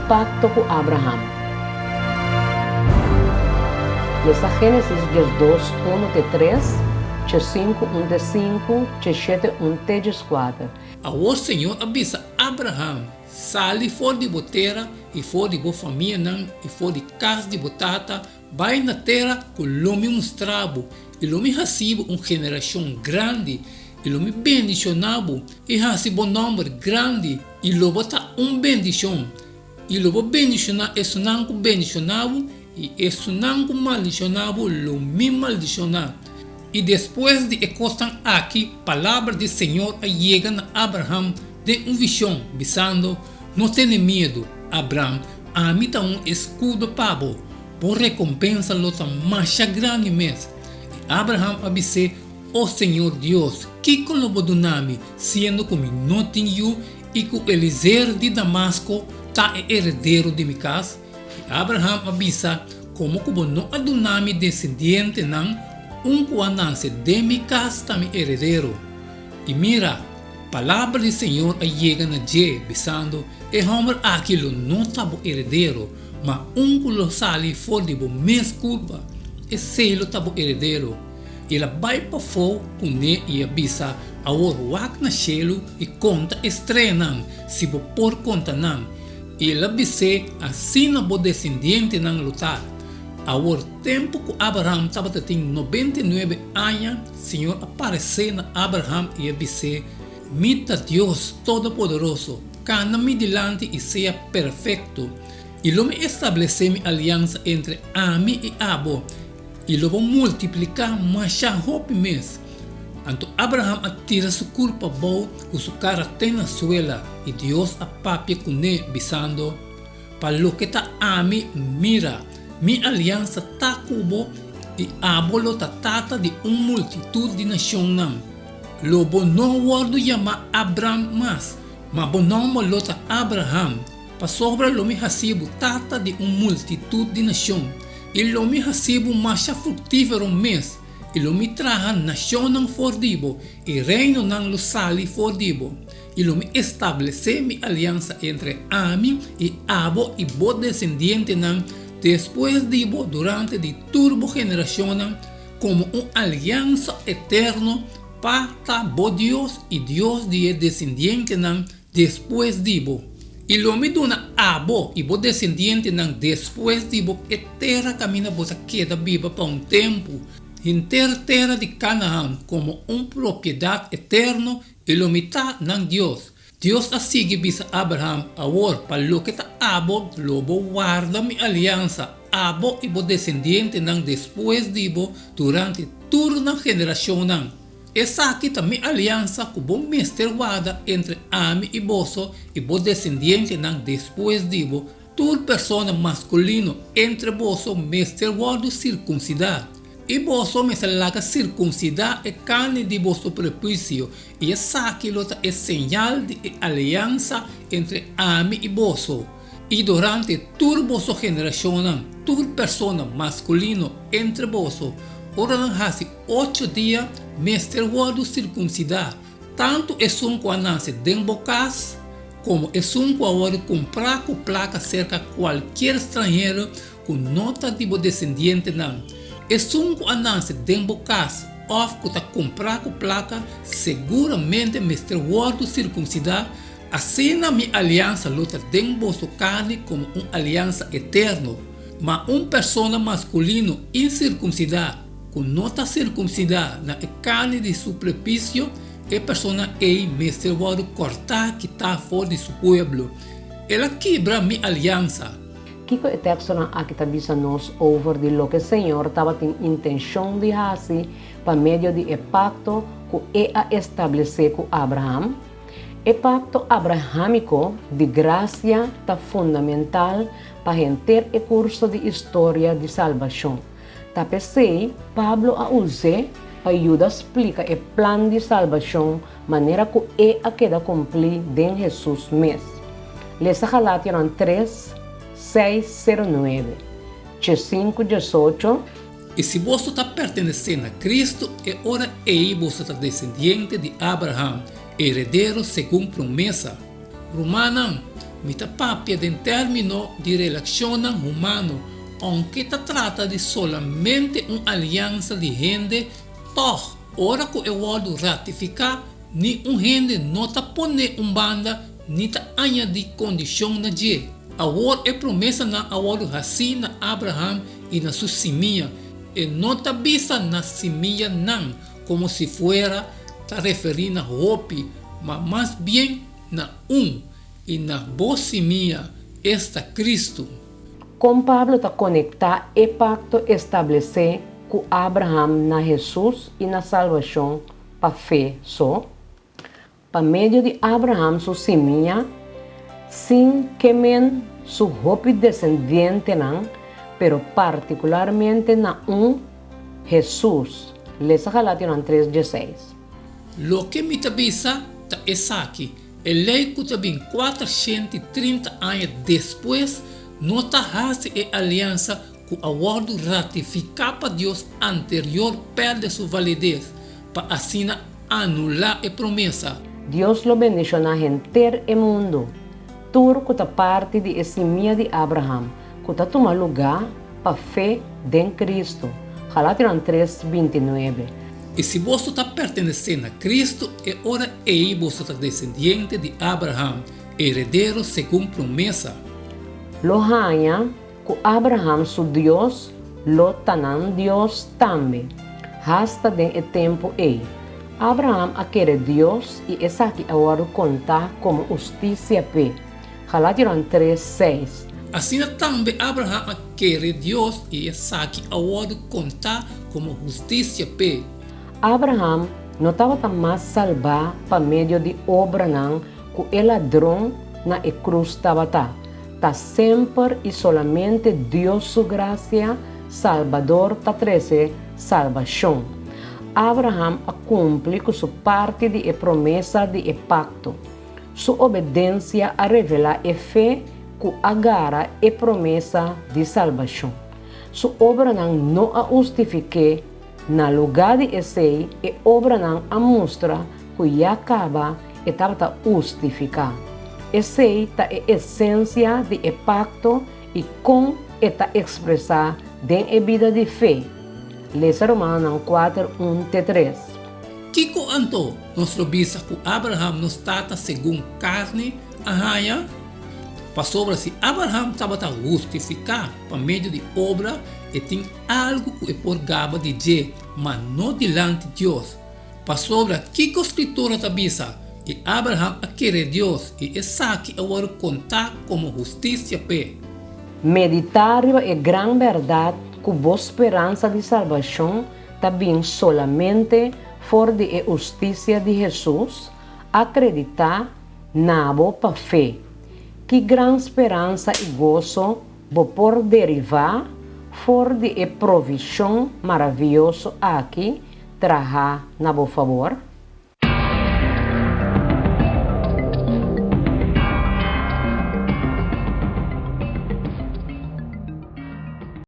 pakto ku Abraham. Lesa Génesis 12, 1 te 3, 5, 1 te 5, 7, 1 te 14. Awor Señor a bisa Abraham, Sali for di bo tera i for di bo famianan i for di kas di bo tata, bai na tera ku lo mi mustra bo, i lo mi hasi bo un generashon grandi, i lo mi bendishoná bo i hasi bo nòmber grandi, i lo bo ta un bendishon, i lo bo bendishoná esunnan ku bendishoná bo, i esunnan ku maldishoná bo lo mi maldishoná. I despues di e kosnan aki palabra di Señor a yega na Abraham den un vishon, bisando, No tene miedu, Abram, ami ta un eskudo pa bo, bo rekompensa lo ta masha grandi mes. I Abraham a bis'é, O Señor Dios, kiko lo bo duna mi, siendo ku mi no tin yu i ku Elizer di Damasko ta e heredero di mi kas? I Abraham a bisa, Komo ku bo no a duna mi desendientenan, un ku a nase den mi kas ta mi heredero. I mira, palabra di Señor a yega na dje, bisando, E hòmber aki lo no ta bo heredero, ma un ku lo sali for di bo mes kurpa, esei lo ta bo heredero. I el a bai pafó kuné i a bisa, Awor wak na shelu i konta e streanan, si bo por konta nan. I el a bis'é, Asina bo desendientenan lo ta. Awor, tempu ku Abraham tabata tin 99 aña, Señor a paresé na Abraham i a bis'é, Mi ta Dios Todopoderoso, kana mi dilanti i sea perfekto, i lo mi establesé mi aliansa entre ami i abo, i lo bo multipliká masha hopi mes. Anto Abraham a tira su kurpa abou ku su kara te na suela, i Dios a papia kuné, bisando, Pa loke ta ami, mira, mi aliansa ta ku bo, i abo lo ta tata di un multitut di nashonnan. Lo bo no wòrdu yamá Abram mas, ma bo nòmber lo ta Abraham, pasobra lo mi hasi bo tata di un multitut di nashon, i lo mi hasi bo masha fruktífero mes, i lo mi traha nashonnan for di bo, i reinonan lo sali for di bo. I lo mi establesé mi aliansa entre ami i abo i bo desendientenan despues di bo durante di tur bo generashonnan komo un aliansa eterno pa ta bo Dios i Dios di e desendientenan despues di bo. I lo mi duna abo i bo desendientenan despues di bo e tera kaminda bo ta keda biba pa un tempu, henter tera di Kanahan komo un propiedat eterno I lo mi ta nan Dios. Dios a sigui bisa Abraham, Awor, pa loke ta abo, lo bo warda mi aliansa, abo i bo desendientenan despues di bo durante tur nan generashonnan. Esaki ta mi aliansa ku bo mester warda entre ami i boso i bo desendientenan despues di bo, Tur persona maskulino entre boso mester wòrdu sirkunsidá, i boso mester laga sirkunsidá e karni di boso prepusio, i esaki lo ta e señal di e aliansa entre ami i boso. I durante tur boso generashonnan, tur persona maskulino entre boso, ora nan hasi ocho dia, mester wòrdu sirkunsidá, Tantu esun ku a nase den bo kas komo esun ku a wòrdu kumprá ku plaka serka kualkier stranhero ku no ta di bo desendientenan. Esun ku a nase den bo kas òf ku ta kumprá ku plaka seguramente mester wòrdu sirkunsidá, asina mi aliansa lo ta den boso karni komo un aliansa eterno. Ma un persona maskulino insirkunsidá ku no ta sirkunsidá na e karni di su prepisio, e persona ei mester wòrdu kòrtá kitá for di su pueblo. El a kibra mi aliansa. Kiko e tekstonan aki ta bisa nos over di loke Señor tabatin intenshon di hasi pa medio di e pakto ku E a establesé ku Abraham? E pakto abrahámiko di grasia ta fundamental pa henter e kurso di istoria di salbashon. Ta p'esei Pablo a us'é pa yuda splika e plan di salbashon manera ku e a keda kumplí den Hesus mes. Lesa Galationan 3, 6, 0, 9, 15, 18. I si boso ta pertenesé na Kristu, e ora ei boso ta desendiente di Abraham, heredero segun promesa. Rumannan, mi ta papia den término di relashonnan humano, ounke ta trata di solamente un aliansa di hende, tòg ora ku e wòrdu ratifiká, ni un hende no ta pon'é un banda ni ta añadí kondishon na dje. Awor e promesanan a wòrdu hasí na Abraham i na su simia. E no ta bisa na simianan komo si fuera ta referí na hopi, ma mas bien na un, i na bo simia, esta Kristu. Kon Pablo ta konektá e pakto establesé ku Abraham na Hesus i na salbashon pa fe so? Pa medio di Abraham su simia, sin ke men su hopi desendientenan, pero partikularmente na un, Hesus, lesa Galationan tres dieseis. Loke mi ta bisa ta esaki, e lei ku ta bin kuatershenti trinta aña despues no ta hasi e aliansa ku a wòrdu ratifiká pa Dios anterior pèrdè su valides, pa asina anulá e promesa. Dios lo bendishoná henter e mundu, tur ku ta parti di e simia di Abraham, ku ta tuma lugá pa fe den Kristu. Galationan tres, bintinuebe. I si boso ta pertenesé na Kristu, e ora ei boso ta desendiente di Abraham, heredero segun promesa. Lo haña ku Abraham su Dios lo ta nan Dios tambe. Hasta den e tempu ei, Abraham a kere Dios i esaki a wòrdu kontá komo hustisia p'e. Galationan tres, seis. Asina tambe Abraham a kere Dios i esaki a wòrdu kontá komo hustisia p'e. Abraham no tabata mas salbá pa medio di obranan ku e ladron na e krus tabata. Ta semper i solamente Dios su grasia salbador ta trese salbashon. Abraham a kumpli ku su parti di e promesa di e pakto. Su obedensia a revelá e fe ku a gara e promesa di salbashon. Su obranan no a hustifik'é, na lugá di esei e obranan a mustra ku ya kaba e tabata hustifiká. Esei ta e esensia di e pakto i kon e ta ekspresá den e bida di fe. Lesa Romanonan kuater, un te tres. Kiko anto nos lo bisa ku Abraham nos tata segun karni a haña? Pasobra si Abraham tabata hustifiká pa medio di obra, e tin algu ku e por gaba di dje, ma no dilanti Dios. Pasobra kiko Skritura ta bisa? I Abraham a kere Dios, i esaki a wòrdu kontá komo hustisia p'e. Meditá riba e gran bèrdat ku bo speransa di salbashon ta bin solamente for di e hustisia di Hesus, akreditá na bo pa fe. Ki gran speransa i goso bo por derivá for di e provishon maravioso aki Traha na bo fabor.